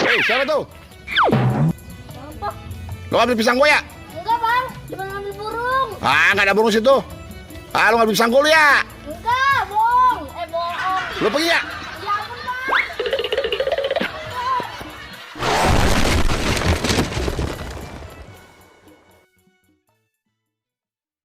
Hei, siapa tuh? Apa? Lo ambil pisang gua ya? Enggak bang, cuma ngambil burung. Ah, nggak ada burung situ. Ah, lo ngambil pisang gua lu ya? Enggak, bohong. Bohong. Lo pergi ya?